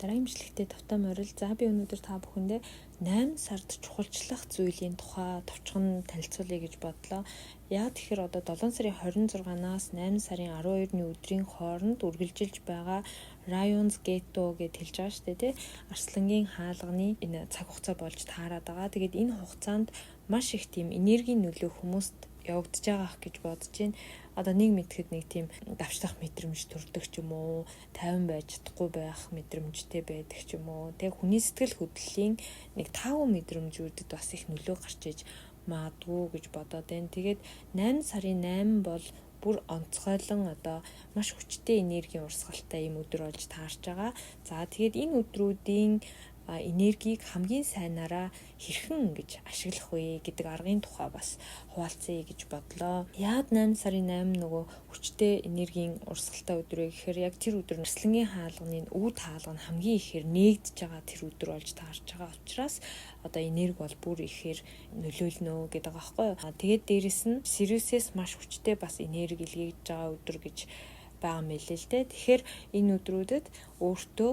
Дараагийн бичлэгтээ тавтай морил. За, би өнөөдөр та бүхэндээ 8 сард чухалчлах зүйлийн тухай товчхон танилцуулъя гэж бодлоо. Яг тэгэхээр одоо 7 сарын 26-наас 8 сарын 12-ны өдрийн хооронд үргэлжилж байгаа Rion's Gate гэж хэлж байгаа шүү дээ, тий. Арслангийн хаалганы энэ цаг хугацаа болж таарад байгаа. Тэгээд энэ хугацаанд маш их тийм энергийн нөлөө хүмүүст явагдаж байгаа ах гэж бодож байна. Одоо нэг мэдэхэд нэг тийм давчлах мэдрэмж төрдөг ч юм уу, тайван байж чадахгүй байх мэдрэмжтэй байдаг ч юм уу. Тэг хүний сэтгэл хөдлөлийн нэг таагүй мэдрэмжүүдэд бас их нөлөө гарч иж магадгүй гэж бодоод байна. Тэгээд 8 сарын 8 бол бүр онцгойлон одоо маш хүчтэй энергийн урсгалтай ийм өдөр болж таарч байгаа. За, тэгээд энэ өдрүүдийн энергийг хамгийн сайнараа хэрхэн ингэж ашиглах вэ гэдэг аргын тухай бас хуваалцъя гэж бодлоо. Яад 8 сарын 8 нөгөө хүчтэй энергийн урсгалтай өдөр вэ гэхээр яг тэр өдөр Арслангийн хаалганы үүд хаалга нь хамгийн ихээр нээгдэж байгаа тэр өдөр болж таарч байгаа учраас одоо энерги бол бүр ихээр нөлөөлнө гэдэг байгаа байхгүй юу. Тэгээд дээрэс нь Сириусээс маш хүчтэй бас энерги илгээгдэж байгаа өдөр гэж байгаа юм билээ л дээ. Тэгэхээр энэ өдрүүдэд өөртөө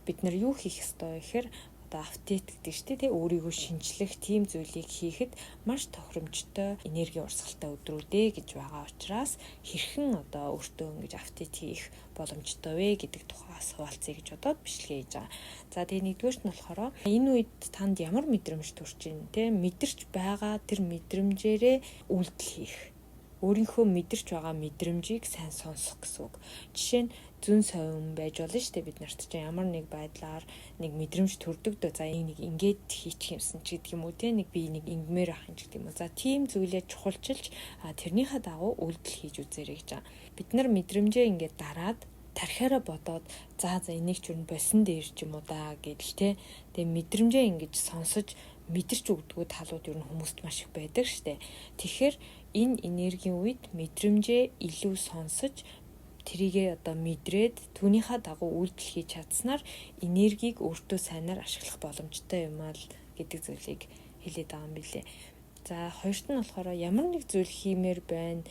бид нар юу хийх ёстой вэ гэхээр одоо update гэдэг шүү дээ, тий, өөрийгөө шинчлэх тийм зүйлийг хийхэд маш тохиромжтой энергийн урсгалтай өдрүүдээ гэж байгаа учраас хэрхэн одоо өөртөө ингэж update хийх боломжтой вэ гэдэг тухайас хуваалцъя гэж бодоод бичлэгээ хийж байгаа. За, тэгээ нэгдүгээрт нь болохоор энэ үед танд ямар мэдрэмж төрж байна, тий, мэдэрч байгаа тэр мэдрэмжээрээ үйлдэл хийх, өөрийнхөө мэдэрч байгаа мэдрэмжийг сайн сонсох гэсэн үг. Жишээ нь зөн совин байж болно шүү дээ, бид нарт чинь ямар нэг байдлаар нэг мэдрэмж төрдөг дөө. За, нэг ингээд хийчих юмсан ч гэдэг юм уу, те, нэг би нэг ингэмээр ах юм ч гэдэг юм уу. За, тийм зүйлээ чухалчилж тэрнийхээ дагуу үйлдэл хийж үзээрэй гэж байгаа. Бид нар мэдрэмжээ ингээд дараад тархиараа бодоод, за за, энийг ч юу болсон дээр ч юм уу да гэдэл те. Тэгээ мэдрэмжээ ингэж сонсож мэдэрч өгдөггүй талууд ер нь хүмүүст маш их байдаг штэ. Тэгэхээр энэ энергийн үед мэдрэмжээ илүү сонсож, тэрийгээ одоо мэдрээд, түүнийхээ дагуу үйлдэл хийж чадсанаар энергийг өөртөө сайнаар ашиглах боломжтой юм аа л гэдэг зүйлийг хэлээд байгаа юм билээ. За, хоёрт нь болохоор ямар нэг зүйл хиймээр байна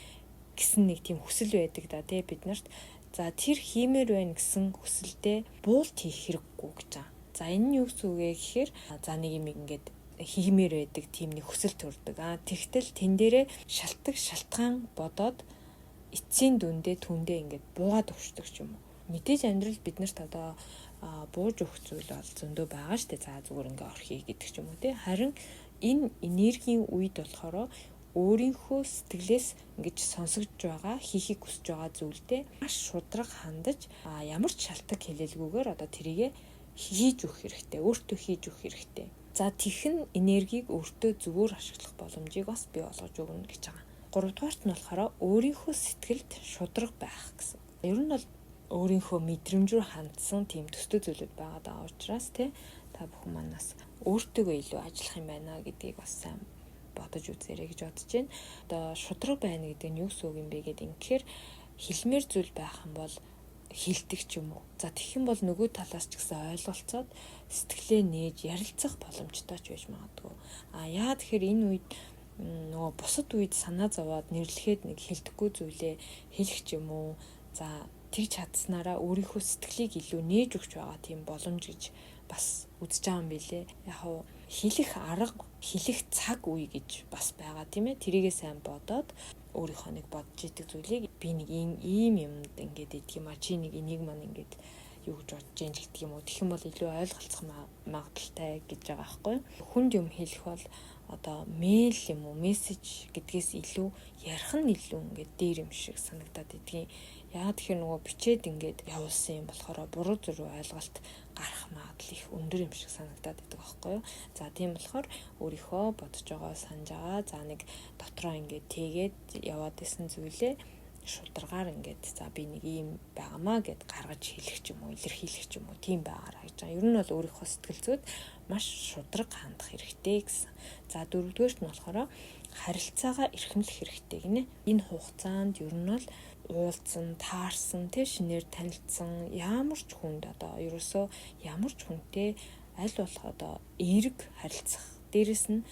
гэсэн нэг тийм хүсэл байдаг да, тий, бид нарт. За, тэр хиймээр байна гэсэн хүсэлдээ буулт хийх хэрэггүй гэж байгаа. За, энэ нь юу гэсэн үг вэ гэхээр за, нэг юм ингээд хиймээр байдаг тийм нэг хүсэл төрдөг. Аа, тэгтэл тэн дээрээ шалтгаан шалтгаан бодоод эцсийн дүндээ түндээ ингээд буугаад өгчдөг ч юм уу. Мэдээж амьдрал биднэрт одоо бууж өгөх зүйл бол зөндөө байгаа штэ. За, зүгээр ингээ орхий гэдэг ч юм уу, те. Харин энэ энергийн үед болохоор өөрийнхөө сэтгэлээс ингэж сонсогдож байгаа, хийхийг хүсэж байгаа зүйлдээ маш шударга хандаж, ямар ч шалтгаан хэлэлгүйгээр одоо тэрийгэ хийж өгөх хэрэгтэй. Өөртөө хийж өгөх хэрэгтэй. За, тэгхэн энергийг өөртөө зөвөр ашиглах боломжийг бас бий болгож өгнө гэж байгаа. Гуравдугаарт нь болохоор өөрийнхөө сэтгэлд шударга байх гэсэн. Ер нь бол өөрийнхөө мэдрэмж рүү хандсан тийм төстэй зүйлүүд байгаа даа учраас, тий, та бүхэн манаас өөртөөгөө илүү ажиллах юм байна гэдгийг бас сайн бодож үзээрэй гэж бодож байна. Одоо шударга байна гэдэг нь юу гэсэн үг юм бэ гэдэг ингэхээр хэлмээр зүйл байх юм бол хэлдэг ч юм уу. За, тэгэх юм бол нөгөө талаас ч гэсэн ойлголцоод сэтгэлээ нээж ярилцах боломжтой ч байж магадгүй. А яа тэгэхээр энэ үед нөгөө бусад үед санаа зовоод нэрлэхэд нэг хэлдэхгүй зүйлээ хэлэх ч юм уу. За, тэгж чадсанараа өөрийнхөө сэтгэлийг илүү нээж өгч байгаа тийм боломж гэж бас үзэж байгаа юм билэ. Яг хав хэлэх арга, хэлэх цаг үе гэж бас байгаа, тийм ээ. Тэрийгээ сайн бодоод өөрийнхөө нэг бодож идэг зүйлийг би нэг ийм юмд ингээд идэх юм а, чи нэг энийг маань ингээд юу гэж бодож जैन гэдэг юм уу. Тэгэх юм бол илүү ойлголцох магадлалтай гэж байгаа байхгүй. Хүнд юм хэлэх бол одоо мэйл юм уу, мессеж гэдгээс илүү ярих нь илүү ингээд дээр юм шиг санагдаад идэгин. Яагаад тэгэхээр нөгөө бичээд ингээд явуулсан юм болохоор буруу зүрх ойлголт гарах магадлал их өндөр юм шиг санагдаад идэг байхгүй юу. За, тийм болохоор өөрийнхөө бодож байгаа, санаж байгаа, за, нэг дотроо ингээд тэгээд яваад исэн зүйлээ шударгаар ингээд за, би нэг ийм байгаамаа гэд гаргаж хэлэх ч юм уу, илэрхийлэх ч юм уу, тийм байгаараа гэж байгаа. Ер нь бол өөрийнхөө сэтгэл зүйд маш шударга хандах хэрэгтэй гэсэн. За, дөрөвдүгээрт нь болохоор харилцаагаа эрхэмлэх хэрэгтэй гинэ. Энэ хугацаанд ер нь бол уулзсан, таарсан, тэ, шинээр танилцсан ямар ч хүнд одоо ерөөсөө ямар ч хүнтэй аль болох одоо эерэг харилцах. Дээрэс нь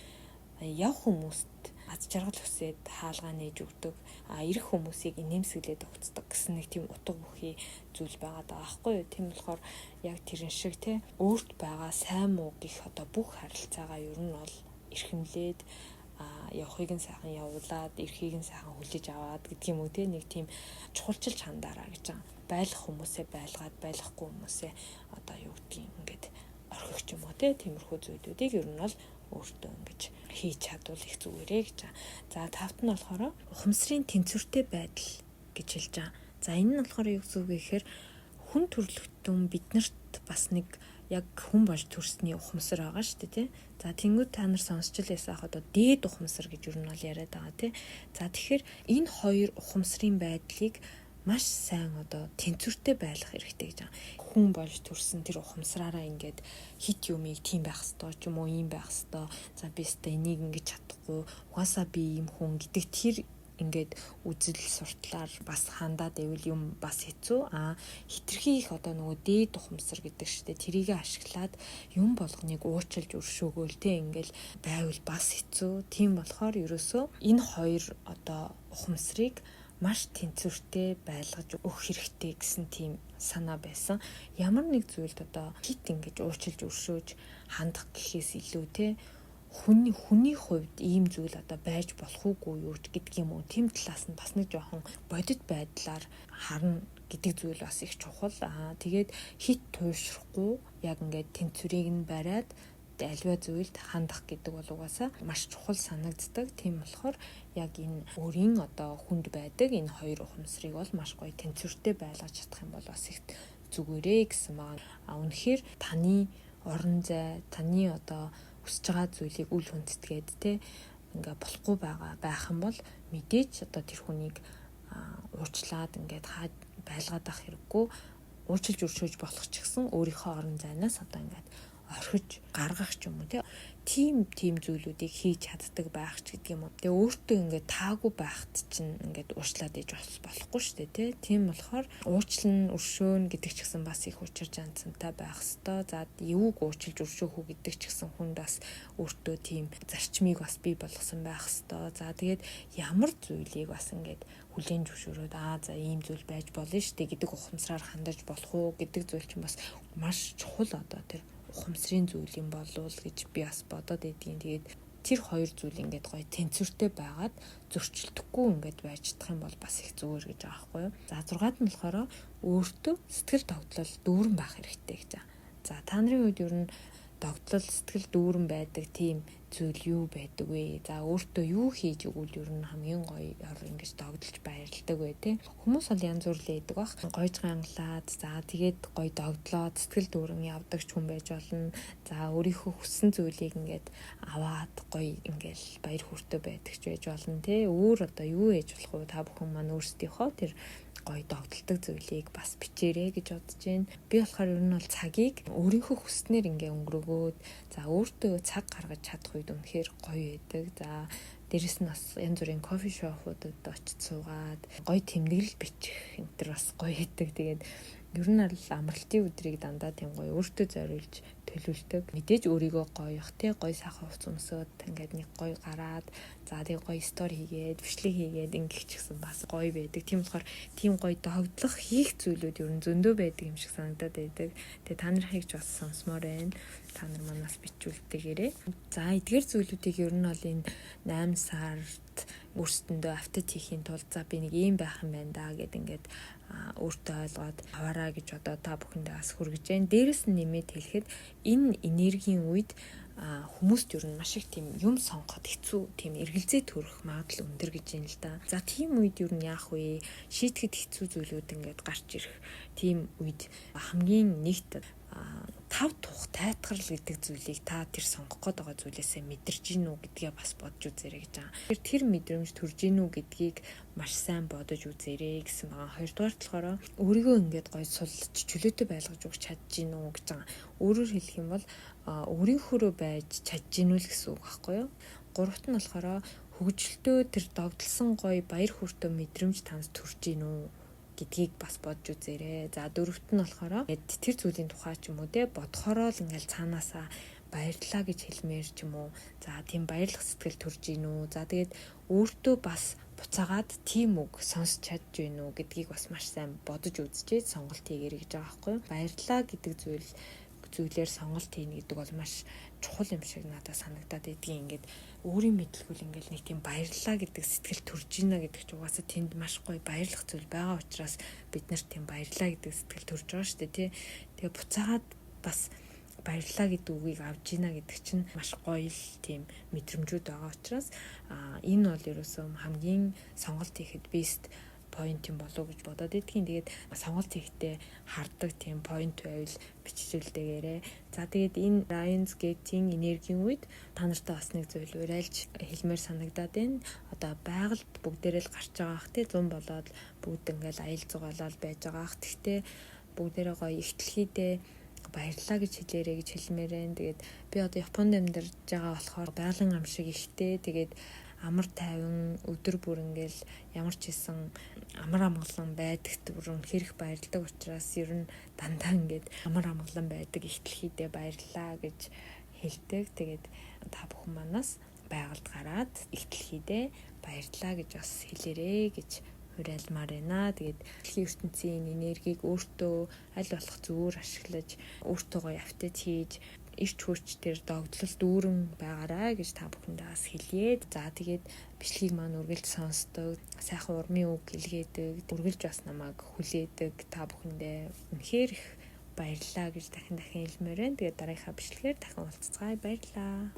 явах хүмүүст аз жаргал хүсээд хаалгаа нээж өгдөг. А ирэх хүмүүсийг инээмсэглээд өгцдөг гэсэн нэг тийм утга бүхий зүйл байгаа даа байхгүй юу. Тийм болохоор яг тэрэн шиг те өөрт байгаа сайн муу гих одоо бүх харилцаагаа ер нь бол эрхэмлээд явахыг нь сайхан явуулаад, эрхийг нь сайхан хүлээж аваад гэдэг юм уу те, нэг тийм чухалчилж хандаараа гэж байгаа. Байлах хүмүүсээ байлгаад, байлахгүй хүмүүсээ одоо юу гэдгийг ингээд орхих ч юм уу те, тиймэрхүү зүйлүүдийг ер нь бол өөртөө ингэж хийж чадвал их зүгээрээ гэж байгаа. За, тавт нь болохоор ухамсарын тэнцвэртэй байдал гэж хэлж байгаа. За, энэ нь болохоор юу гэсэн үг вэ гэхээр хүн төрөлхтөн биднэрт бас нэг яг хүн болж төрсний ухамсар байгаа шүү дээ, тий. За, тэнгууд та нар сонсч л байсан ах, одоо дээд ухамсар гэж юу нь бол яриад байгаа, тий. За, тэгэхээр энэ хоёр ухамсарын байдлыг маш сайн одоо тэнцвэртэй байх хэрэгтэй гэж байгаа. Хүн болж төрсэн тэр ухамсараараа ингээд хит юмыг тийм байх ёстой ч юм уу, ийм байх ёстой. За, би өстой энийг ингэж чадахгүй. Угаасаа би ийм хүн гэдэг тэр ингээд үзэл суртлаар бас хандаад байвал юм бас хэцүү. А хитрхи их одоо нөгөө дээд ухамсар гэдэг штэ, тэрийг ашиглаад юм болгоныг уучлж өршөөгөөл те ингээл байвал бас хэцүү. Тийм болохоор ерөөсөө энэ хоёр одоо ухамсарыг маш тэнцвэртэй байлгаж өгөх хэрэгтэй гэсэн тийм санаа байсан. Ямар нэг зүйлд одоо хит ингэж уучлж өршөөж хандах гэхээс илүү те хүний хувьд ийм зүйл одоо байж болох уугүй юу ч гэдэг юм уу. Тийм талаас нь бас нэг жоохон бодит байдлаар харна гэдэг зүйл бас их чухал. Аа, тэгээд хит туйшрахгүй яг ингээд тэнцвэрийг нь бариад альва зүйлд хандах гэдэг бол угаасаа маш чухал санагддаг. Тийм болохоор яг энэ өөрийн одоо хүнд байдаг энэ хоёр ухамсарыг бол маш гоё тэнцвэртэй байлгаж чадах юм бол бас их зүгээрээ гэсэн байгаа. А үнэхээр таны орон зай, таны одоо хүсэж байгаа зүйлийг үл хүндэтгээд те ингээ болохгүй байгаа байх юм бол мэдээж одоо тэр хүнийг уучлаад ингээд хаа байлгаад авах хэрэггүй, уучлж өршөөж болох ч гэсэн өөрийнхөө орон зайнаас одоо ингээд орхиж гаргах ч юм уу тийм зүйлүүдийг хийж чаддаг байх ч гэдэг юм уу. Тэгээ өөртөө ингээд таагүй байхад чинь ингээд уучлаад иж болохгүй шүү дээ тий. Тийм болохоор уучлан өршөөн гэдэг ч гэсэн бас их учир жанцантай байх хэвээр. За, юуг уучлж өршөөх үү гэдэг ч гэсэн хүнд бас өөртөө тийм зарчмыг бас бий болгосон байх хэвээр. За, тэгээд ямар зүйлийг бас ингээд хүлээн зөвшөөрөөд, аа за ийм зүйл байж болно шүү дээ гэдэг ухамсараар хандаж болох уу гэдэг зүйл чинь бас маш чухал одоо тэр ухамсарын зүйл юм болов гэж би бас бодоод байдгийн. Тэгээд тэр хоёр зүйл ингээд гоё тэнцвэртэй байгаад зөрчилдөхгүй ингээд байж чадах юм бол бас их зүгээр гэж байгаа байхгүй юу. За, зургаад нь болохоор өөртөө сэтгэл догдлол дүүрэн байх хэрэгтэй гэж байгаа. За, та нарын хувьд ер нь догтлол, сэтгэл дүүрэн байдаг тийм зүйл юу байдаг вэ? За, өөртөө юу хийж өгвөл ер нь хамгийн гоё ингэж догдолж баярладаг вэ те? Хүмүүс бол янз бүрлээ идэг бах. Гойж гангалаад, за тэгээд гоё догдлоод сэтгэл дүүрэн явдаг ч хүн байж болно. За, өөрийнхөө хүссэн зүйлийг ингээд аваад гоё ингээл баяр хөөртэй байдаг ч байж болно те. Өөр одоо юу ээж болох вэ? Та бүхэн маань өөрсдийнхөө тэр гоё догдолдог зүйлийг бас бичээрэй гэж бодож байна. Би болохоор ер нь бол цагийг өөрийнхөө хүснээр ингээ өнгөрөөгөөд, за өөртөө цаг гаргаж чадах үед үнэхээр гоё байдаг. За, дээрэс нь бас янз бүрийн кофе шопуудад очиж суугаад гоё тэмдэглэл бичих энэ төр бас гоё байдаг. Тэгээд ер нь аль амралтын өдрийг дандаа тийм гоё өөртөө зориулж төлөвлөдөг. Мэдээж өөрийгөө гоёх тий гоё сайхан хувцас өмсөөд ингээд нэг гоё гараад, за тэг гоё стори хийгээд, бичлэг хийгээд ингэх ч гэсэн бас гоё байдаг. Тийм болохоор тийм гоё догдлох хийх зүйлүүд ер нь зөндөө байдаг юм шиг санагдаад байдаг. Тэгээ та нарыг ч бас сонсомоор байна. Та нар манаас бичүүлдэгээрээ. За, эдгээр зүйлүүдийг ер нь бол энэ 8 сард өөрсдөндөө автод хийхийн тулд за би нэг ийм байх юм байна да гэд ингээд өөртөө ойлгоод аваараа гэж одоо та бүхэндээ бас хүргэж байна. Дээрэс нь нэмээд хэлэхэд энэ энергийн үед хүмүүст ер нь маш их тийм юм сонгоход хэцүү, тийм эргэлзээ төрөх магадлал өндөр гэж байна л да. За, тийм үед ер нь яах вэ? Шийтгэхэд хэцүү зүйлүүд ингээд гарч ирэх тийм үед хамгийн нэгт тав тух тайтгарл гэдэг зүйлийг та тэр сонгох гээд байгаа зүйлээсээ мэдэрч гин үү гэдгээ бас бодж үзээрэй гэж байгаа. Тэр мэдрэмж төрж гин үү гэдгийг маш сайн бодож үзээрэй гэсэн байгаа. Хоёрдугаар болохоор өөрийгөө ингээд гой сулж чөлөөтэй байлгаж өгч чадж гин үү гэж байгаа. Өөрөөр хэлэх юм бол өөрийнхөөрөө байж чадж гин үү л гэсэн үг байхгүй юу? Гуравт нь болохоор хөгжилтөө тэр догдолсон гоё баяр хөөртэй мэдрэмж танд төрж гин үү гэдгийг бас бодж үзээрэй. За, дөрөвт нь болохоор тэр зүйлийн тухай ч юм уу те бодохороо л ингээл цаанаасаа Баярлалаа гэж хэлмээр ч юм уу. За, тийм баярлах сэтгэл төрж гин үү. За, тэгээд өөртөө бас буцаагаад тийм үг сонсч чадж гин үү гэдгийг бас маш сайн бодож үзчихээд сонголт хийгээрэй гэж байгаа байхгүй юу. Баярлалаа гэдэг зүйлээр сонголт хийнэ гэдэг бол маш чухал юм шиг надад санагдаад байдгийн. Ингээд өөрийн мэдлэгүүл ингээл нэг тийм баярлалаа гэдэг сэтгэл төрж гинэ гэдэг чинь угаасаа тэнд маш гоё баярлах зүйл байгаа учраас бид нарт тийм баярлалаа гэдэг сэтгэл төрж байгаа шүү дээ, тий. Тэгээ буцаагаад бас баярлалаа гэдэг үгийг авж гинэ гэдэг чинь маш гоё л тийм мэдрэмжүүд байгаа учраас энэ бол ерөөсөө хамгийн сонголт хийхэд best point юм болов уу гэж бодоод идэгин. Тэгээд сонголт хийхдээ хардаг тийм point байвал биччихүүлдээгээрэй. За, тэгээд энэ Lions Gate-ийн энергийн үед та нартай бас нэг зүйл уриалж хэлмээр санагдаад байна. Одоо байгальд бүгдээрээ л гарч байгаа ах, тий, 100 болоод бүгд ингээл аял зугаалал байж байгаа ах. Тэгтээ бүгдээрээ гоё их дэлхийдээ баярлалаа гэж хэлээрэй гэж хэлмээр байна. Тэгээд би одоо Японд амьдарч байгаа болохоор байгалийн ам шиг ихтэй. Тэгээд амар тайван өдөр бүр ингээл ямар ч хийсэн амар амгалан байдагт бүр үнэхээр их баярладаг учраас ер нь дандаа ингээд амар амгалан байдаг их дэлхийдээ баярлалаа гэж хэлдэг. Тэгээд та бүхэн манаас байгальд гараад их дэлхийдээ баярлалаа гэж бас хэлээрэй гэж уриалмаар байна. Тэгээд дэлхийн ертөнцийн энергийг өөртөө аль болох зүгээр ашиглаж, өөртөө гоё update хийж, эрч хүч дээр догдлол дүүрэн байгаарай гэж та бүхэндээ бас хэлье. За, тэгээд бичлэгийг маань үргэлж сонсдог, сайхан урмын үг илгээдэг, үргэлж бас намайг хүлээдэг та бүхэндээ үнэхээр их баярлалаа гэж дахин дахин хэлмээр байна. Тэгээд дараагийнхаа бичлэгээр дахин уулзцгаая. Баярлалаа.